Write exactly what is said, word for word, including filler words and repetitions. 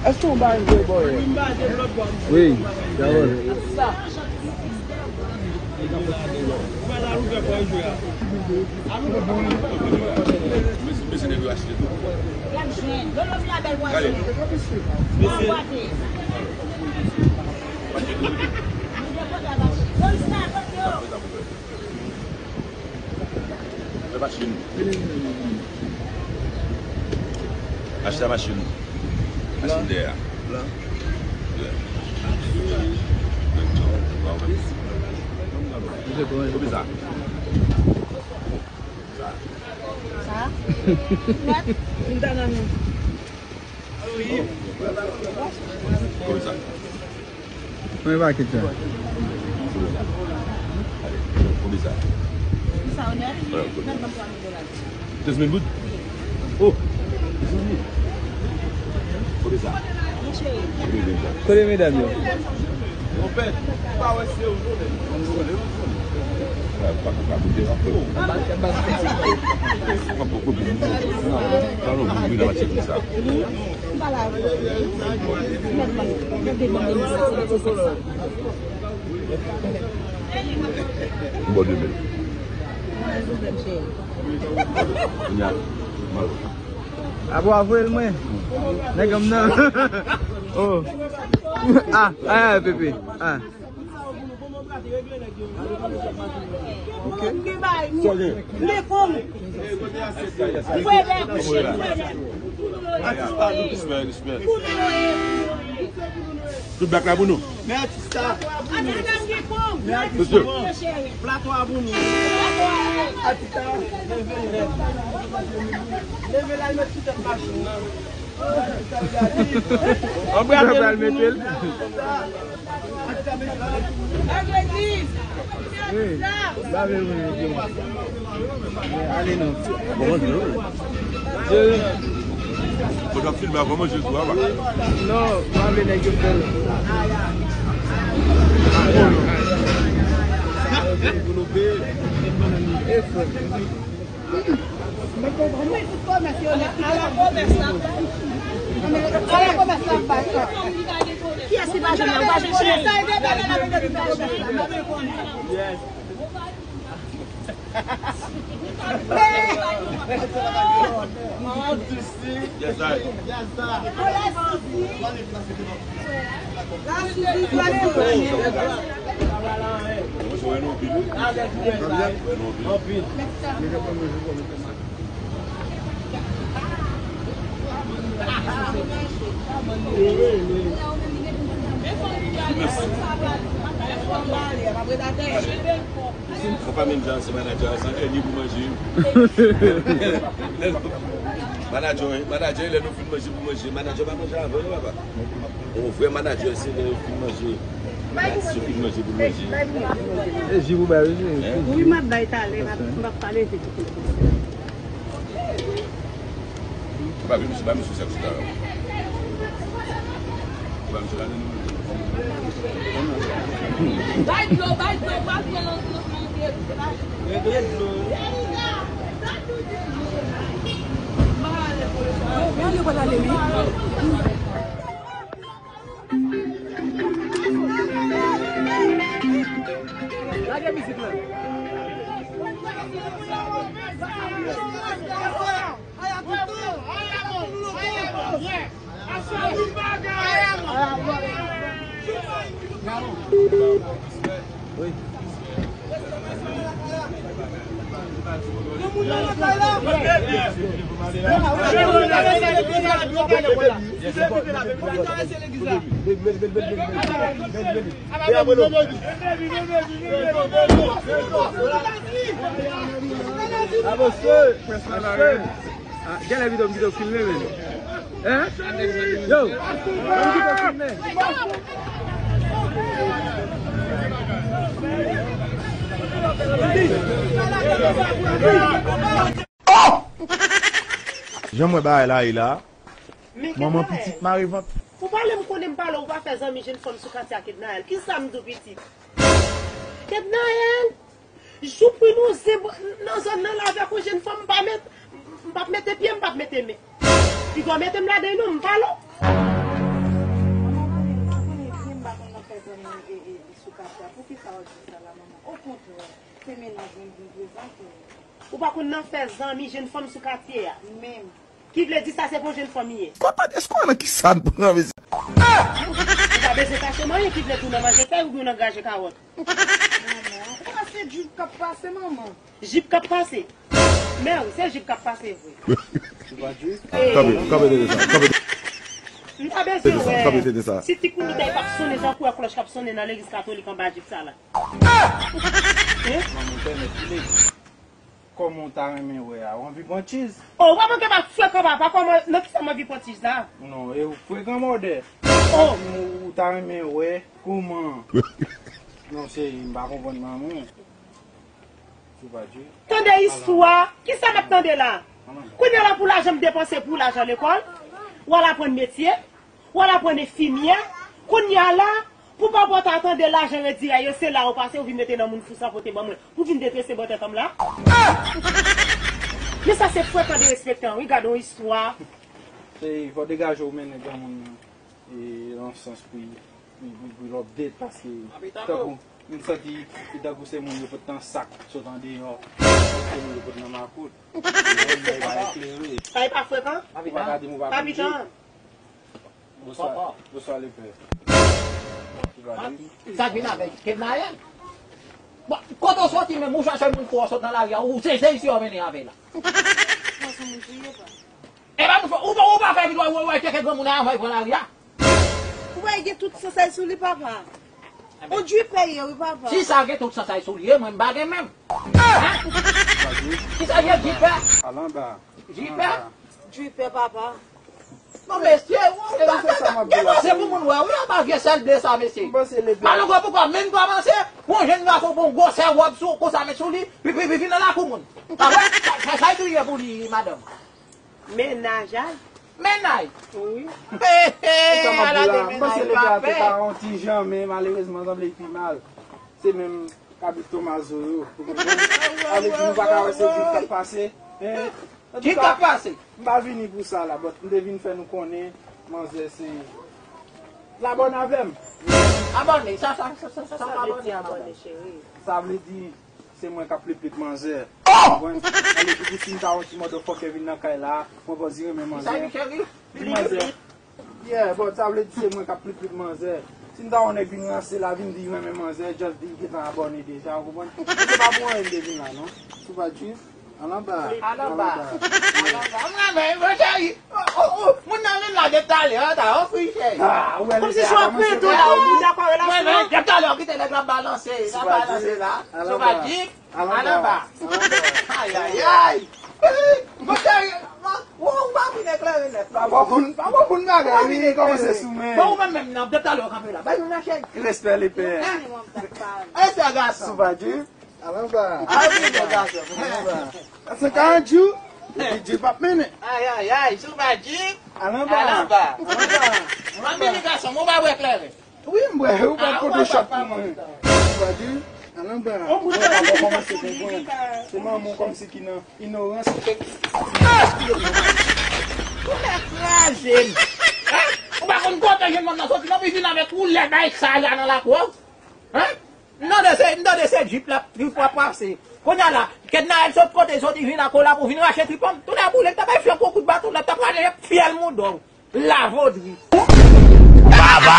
Èske w ba m vre bò yo? Wi, Carole. Fè machin. Achte machin. Machin dèyè a. Konbyen sa? Sa? Konbyen sa? Mwen pa kite. Konbyen sa? Sa onèt? Mèt ban m twa mil dola. Kenz mil goud? Oh! Mezanmi. Kote sa? Kote medam yo? Monpè, pa wè se ou non, men. M ba la. Mèt ban m. Mèt ban m. M ba de mil. Kounye a, m al. Apre w ap voye l mwen. Nèg an m nan. Oh. Ah, ah, Pepe. Ah. Ok. Respè, respè. Tout bak la pou nou. Mesye. Plato a pou nou. Atita, leve, leve. Leve la, met sou tèt machin nan. Anbrase l. Atita, met la. Wi, lave men nou. Ale non. Bon, manje, wi. Fò w ap filme avan manje tou, a pa? Non, m ap vle nèg yo fè l. E frè. Ala komès la bay. Ala komès la bay. Kiyès ki pa jwenn la? Ou pa jwenn cheri? Yes. Yes, I. Mwen pa menm jan se manadjè a, san èni pou manje. Manadjè, manadjè, lè nou fin manje pou manje, manadjè pa manje avan, non, papa. Yon vrè manadjè, se lè yo fin manje. Si yo fin manje pou manje. E ji pou bay, wi, wi. Wi, m ap bay talè, m ap, m ap pale vit. Ba misye, ba misye sa ki ta. Ba misye la. Bay dlo, bay dlo, bay dlo nan, nan, nan, nan. Regle dlo. Yo, yo, pa ale, wi. Lage mizik lan. Avanse! Avanse! Ah, genlè videyo m kite w filme, men. Hein? Yo! Mwen kite w filme. Oh! Jan m wè bagay la ye la. Manman pitit mare vant. Ou pale, m konnen m pale, ou pa fè zanmi jèn fanm sou katye a, Kednaël. Kisa m di w, pitit? Kednaël! Jou pou nou zen nan zòn nan la avèk yon jèn fanm, m pa met, m p ap mete pye, m p ap mete men. Piga w mete m ladan l non, m pa lou. Manman Vanessa, m pa konnen byen, m pa konn nan fè zanmi e, e, e sou katye a. Poukisa w di sa la, manman? Okontrè, se mennaj mwen m vin prezante w. Ou pa konn nan fè zanmi jèn fanm sou katye a? Menm. Ki vle di sa se pou jèn fanm li ye? Papa, èske w nan ki sa n pran, mesye? Ou pa bezwen kache manyen ki vle tou nan manje fèy oubyen nan graje kawòt. Manman, ou pa se jip k ap pase, manman. Jip k ap pase? Mèw, se jip k ap pase vre. Kanpe, kanpe tete sa, kanpe tete sa. M ta bezwen wè si ti kout bouda pa sonnen tankou wè klòch k ap sonnen nan legliz katolik anba jip sa la. Manman, pèmèt li. Kòman w ta renmen wè a? Ou anvi pran tchiz? Oh, ou pa manke pa frekan, papa. Kòman, nan kisa m anvi pran tchiz la? Non, e ou frekan mòdè. Oh. Ou, ou ta renmen wè kòman? Non, cheri, m pa konprann manman. Tande istwa. Kisa m ap tande la? Kounye a la pou lajan m depanse pou lajan lekòl, w al aprann metye, w al aprann enfimyè. Kounye a la, pou papa w ta tande lajan redi a yo, se la ou pase, ou vin mete nan moun fou sa pote ban mwen. Pou vin detrese bò tèt an m la. Men sa se frekan derespektan, wi, gade yon istwa. Se fò degaje w mennen granmoun nan. E nan sans pou, pou, pou, pou l update, paske tankou, m santi li tankou se moun yo pot nan sak sot andeyò, se moun yo pot nan makout. Sa e pa frekan? Ou pa ka di m ou pa konn jwe. Bonswa, bonswa, lepè. Sa k vin avèk Kenaèl? Bon, kote w soti menm, ou chache moun pou w sot nan lari a, ou se, se isi w mennen avè la. E pa moun fò, ou pa, ou pa fè vit wè, wè, wè, tcheke granmoun nan avan l pran lari a. Ou wè, gen tout sansay sou li, papa. On djipè ye, wi, papa. Si sa gen tout sansay sou li, e mwen m pa gen menm. Hein? Ki sa gen djipè? Al anba. Djipè? Djipè, papa. Non, mesye, ou pa fè sa. Gen manzè pou moun wè, wi, anba vye sèl ble sa, mesye. Malongre poukwa menm kòmanse, pou yon jèn gason pou yon gwosè wòb sou, konsa met sou li, pi, pi, pi, vin nan lakou moun. Pa vre? Sa, sa, sa e touye pou li, madanm. Mennaj, ay. Mennaj? Wi. He, he, ala de mennaj pa fè. Yon ti jan, men malerezman, sanble li pi mal. Se menm kabrit Tomazo yo. Ou konprann? Sa vle di nou pa ka wè se jip k ap pase. Hein? Jip k ap pase. M pa vini pou sa la, but m te vin fè nou konnen, manzè se la bòn avè m. Abòne, sa, sa, sa, sa, sa, sa, sa vle di abòne, cheri. Sa vle di, se mwen k ap pleplet manzè. Ou konprann? Sa vle di pou si m ta wè yon ti motherfucker vin nan kay la, mwen pòz li renmen manzè. Li manzè. Yeah, but sa vle di se mwen k ap pleplet manzè. Si m ta wè yon nèg vin ranse la, vin di li renmen manzè, just di l gentan abòne deja, ou konprann? Se pa pou anyen m te vin la, non. Sou pa jis. Al anba. Al anba. Al anba. M renmen, mon cheri. Oh, oh, oh. Moun nan vin la depi talè, an ta ofri, cheri. Ah, ou wè. Kòmsi se w ap mete w la, ou dakò relasyon an. Mwen, depi talè, w kite nèg la balanse, la balanse la. Sou pa jis. Al anba. Al anba. Ay, ay, ay. Mon cheri, ou, ou pa vin eklere nèt. Pa bon pou n, pa bon pou n bagay, wi, kòmanse sou men. Bon, ou menm menm nan, depi talè w kanpe la. Bay nou nan chèn. Respè lepè. Respè gason. Sou pa jis. Al anba. Al anba. Al anba. Sa se karant jou. Epi Jip ap mennen. Ay, ay, ay, sou pa Jip. Al anba. Al anba. Al anba. Mwen vini gason, mwen pa bwè kleren. Wi, m bwè, ou pa pote shot pou mwen. Sou pa Jip. Al anba. Ou pa kòmanse konprann. Se manman w kòmsi ki nan inorans. Ou pa kraze m. Hein? Ou pa konn kote jèn fanm nan soti, non, pi vin avèk koulè bay sa la nan lakou a. Hein? M tande se, m tande se Jip la, Jip w ap pase. Kounye a la, Kednaèl sot kote l soti vin akola pou vin rache trip an. Tounen boule, l ta bay fyèl kou kout baton, l ta prale fyèl mouda w. Lavodri. Baba!